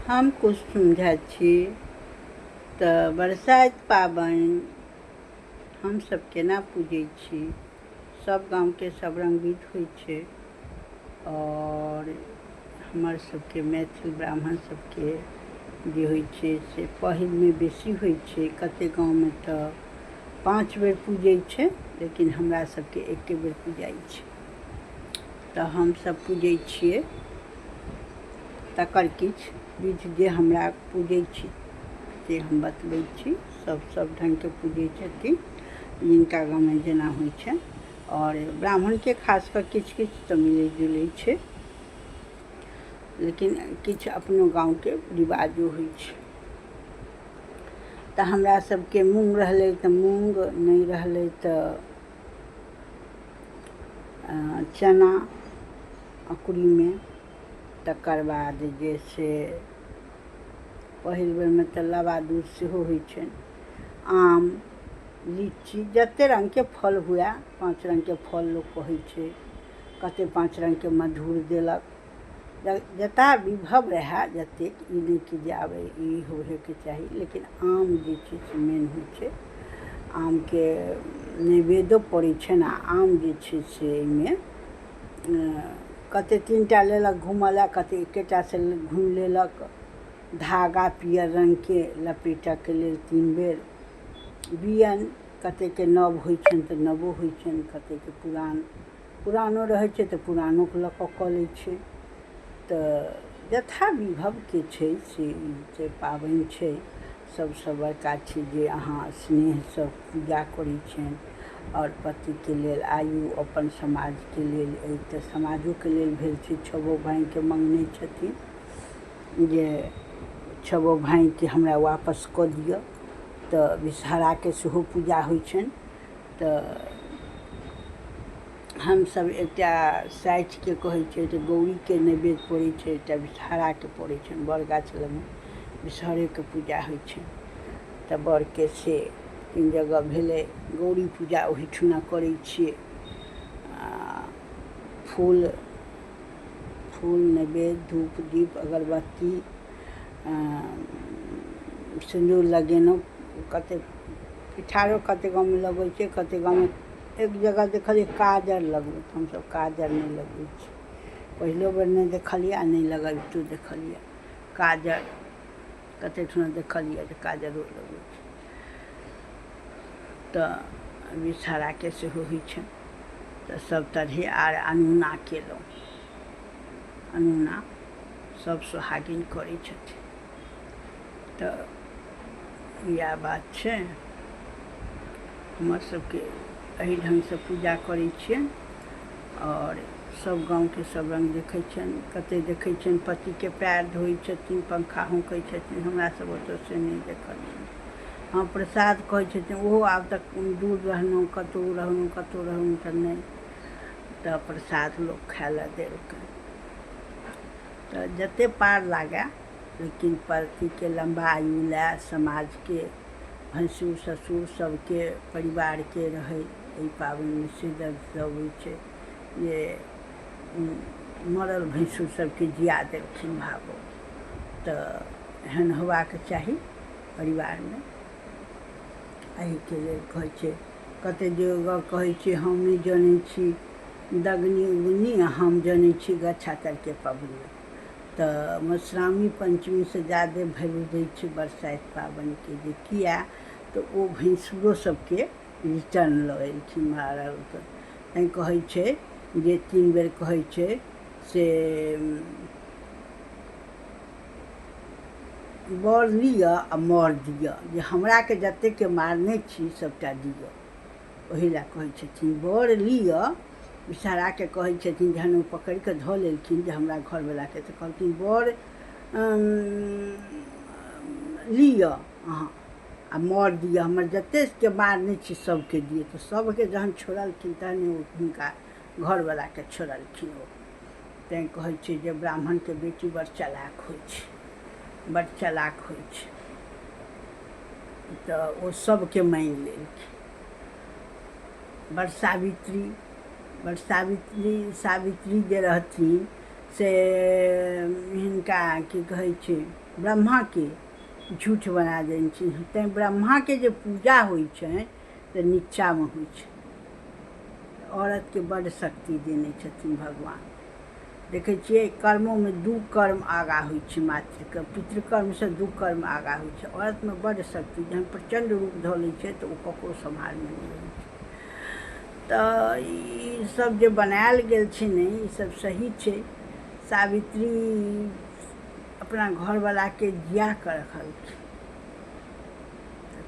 हम कुसुम झा छी। तऽ बरसाइत पाबनि हमसभ केना पूजै छी? सभ गामके सभ रङ्ग विध होइ छै, आओर हमर सबके मैथिल ब्राह्मण सबके जे होइ छै से पहिलमे बेसी होइ छै। कतेक गाँवमे तऽ 5 बेर पूजै छै, लेकिन हमरा सबके एके बेर पूजाइ छै। तऽ हमसभ पूजै छियै, तकर किछु विधि जे हमरा पूजै छी से हम बतबै छी। सभ सभ ढङ्गके पूजै छथिन, जिनका गाँवमे जेना होइ छनि। आओर ब्राह्मणके खास कऽ किछु किछु तऽ मिलै जुलै छै, लेकिन किछु अपनो गाँवके रिवाजो होइ छै। तऽ हमरा सबके मूँग रहलै तऽ मूँग, नहि रहलै तऽ चना अकुरीमे। तकर बाद जे से पहिल बेरमे तऽ लाबा दूध सेहो होइ छनि। आम, लीची, जते रङ्गके फल हुए, 5 रङ्गके फल लोक कहै छै, कते 5 रङ्गके मधुर देलक, जता विभव रहए जतेक। ई नहि कि जे आब ई होबहेके चाही, लेकिन आम जे छै से मेन होइ छै। आमके नैवेद्यो पड़ै छनि। आ आम जे छै से एहिमे कते 3टा लेलक घूमऽ लए, कते एकेटासँ घुमि लेलक। धागा पियर रङ्गके लपेटऽके लेल 3 बेर। बियनि कतेकके नव होइ छनि तऽ नवो होइ छनि, कतेकके पुरान पुरानो रहै छै तऽ पुरानोके लऽ कऽ कऽ लै छै। तऽ यथा विभवके छै से ई जे पाबनि छै सबसँ बड़का छै जे अहाँ स्नेहसँ पूजा करै छियनि आओर पतिके लेल, आयु, अपन समाजके लेल। एहि तऽ समाजोके लेल भेल छै। छबो भाइके मङ्गने छथिन जे छबो भाइके हमरा वापस कऽ दिअ। तऽ विषहराके सेहो पूजा होइ छनि। तऽ हमसभ एकटा साठिके कहै छै तऽ गौरीके नैवेद्य पड़ै छै, एकटा विषहराके पड़ै छनि। बड़ गाछ लगमे विषहरेके पूजा होइ छनि। तऽ बड़के से 3 जगह भेलै। गौरी पूजा ओहिठुना करै छियै। आ फूल फूल नैवेद्य, धूप, दीप, अगरबत्ती, सिन्दूर लगेलहुँ। कतेक पिठारो कतेक गाँवमे लगै छै, कतेक गाँवमे एक जगह देखलियै काजर लगबैत। हमसभ काजर नहि लगबै छी, पहिलो बेर नहि देखलियै आ नहि लगबितो देखलियै काजर। कतेक ठुना देखलियै जे काजरो लगबै छै। तऽ विषहराके सेहो होइ छनि। तऽ सभ तरहे आर अनूना केलहुँ। अनूना सभ सोहागिन करै छथिन। तऽ इएह बात छै। हमर सबके एहि ढङ्गसँ पूजा करै छियनि। आओर सब गाँवके सब रङ्ग देखै छियनि। कते देखै छियनि पतिके पएर धोइ छथिन, पंखा हौँकै छथिन। हमरा सब ओतऽ से नहि देखलियनि। हँ, प्रसाद कहै छथिन ओहो आब तक दूर रहलहुँ, कतहु रहलहुँ, कतहु रहलहुँ तऽ नहि तऽ प्रसाद लोक खाय लए देलकै। तऽ जते पार लागए, लेकिन पतिके लम्बा आयु लए, समाजके, भैंसुर ससुर सबके, परिवारके रहै। एहि पाबनिमे से दर्दसँ अबै छै जे मरल भैंसुर सबके जिया देलखिन भागो। तऽ एहन होबाक चाही परिवारमे। एहिके लेल कहै छै, कते जगह कहै छै हम नहि जनै छी दगनी उगनी, हम जनै छी गच्छा तरके पबनी। तऽ मधुश्रावणी पञ्चमीसँ ज्यादे वैल्यू दै छै बरसाइत पाबनिके। जे किया तऽ ओ भैंसुरो सबके रिटर्न लऽ एलखिन मारलके। तैँ कहै छै जे 3 बेर कहै छै से बर लिअ आ मर दिअ, जे हमराके जतेकके मारने छी सभटा दिअ। ओहि लए कहै छथिन बर लिअ। विषहराके कहै छथिन, जहन ओ पकड़ि कऽ धऽ लेलखिन जे हमरा घरवलाके, तऽ कहलखिन बर लिअ अहाँ आ मर दिअ, हमर जतेकके मारने छी सभके दिअ। तऽ सभके जहन छोड़लखिन तहन ओ हुनका घरवलाके छोड़लखिन ओ। तैँ कहै छै जे ब्राह्मणके बेटी बड़ चलाक होइ छै, बड़ चलाक होइ छै। तऽ ओ सभके मानि लेलखिन। बड़ सावित्री, बड़ सावित्री, सावित्री जे रहथिन से हिनका की कहै छै, ब्रह्माके झूठ बना देने छै। तैँ ब्रह्माके जे पूजा होइ छनि तऽ नीचाँमे होइ छै। औरतके बड्ड शक्ति देने छथिन भगवान। देखै छियै कर्मोमे दू कर्म आगाँ होइ छै, मातृकर्म पितृकर्मसँ दू कर्म आगाँ होइ छै। औरतमे बड्ड शक्ति, जहन प्रचण्ड रूप धऽ लै छै तऽ ओ ककरो सम्हारमे नहि रहै छै। तऽ ईसब जे बनायल गेल छै ने, ईसब सही छै। सावित्री अपना घरवलाके जिया कऽ रखलखिन,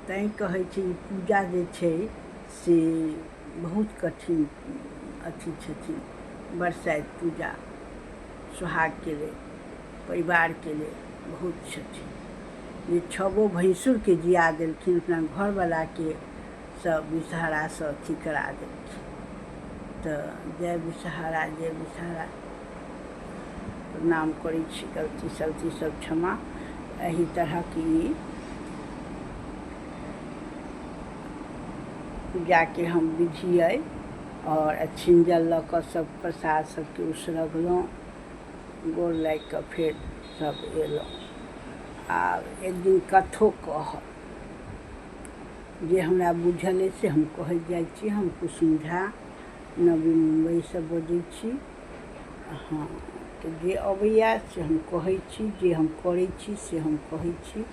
तैँ कहै छै ई पूजा जे छै से बहुत कठिन अथी छथिन। बरसाइत पूजा सोहागके लेल, परिवारके लेल बहुत छथिन जे छबो भैँसुरके जिया देलखिन, अपना घरवलाके सब विषहरासँ अथी करा देलखिन। तऽ जय विषहरा, जय विषहरा। प्रणाम करै छी, गलती सलती सब क्षमा। एहि तरहक ई पूजाके हम विधि अइ। आओर अछिञ्जल लऽ कऽ सब प्रसाद सबके उसरगलहुँ, गोर लागि कऽ फेर सब एलहुँ। आब एक दिन कथो कहब, जे हमरा बुझल अइ से हम कहैत जाइ छी। हम कुसुम झा, नवी मुम्बईसँ बजै छी। हँ, तऽ जे अबैए से हम कहै छी, जे हम करै छी से हम कहै छी।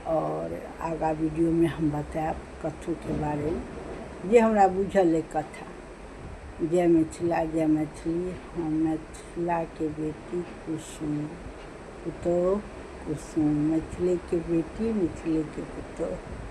आओर आगाँ वीडियोमे हम बतायब कथोके बारेमे जे हमरा बुझल अइ कथा। जय मिथिला, जय मैथिली। हम मिथिलाके बेटी कुसुम, पुतोहु कुसुम, मिथिलेके बेटी, मिथिलेके पुतोहु।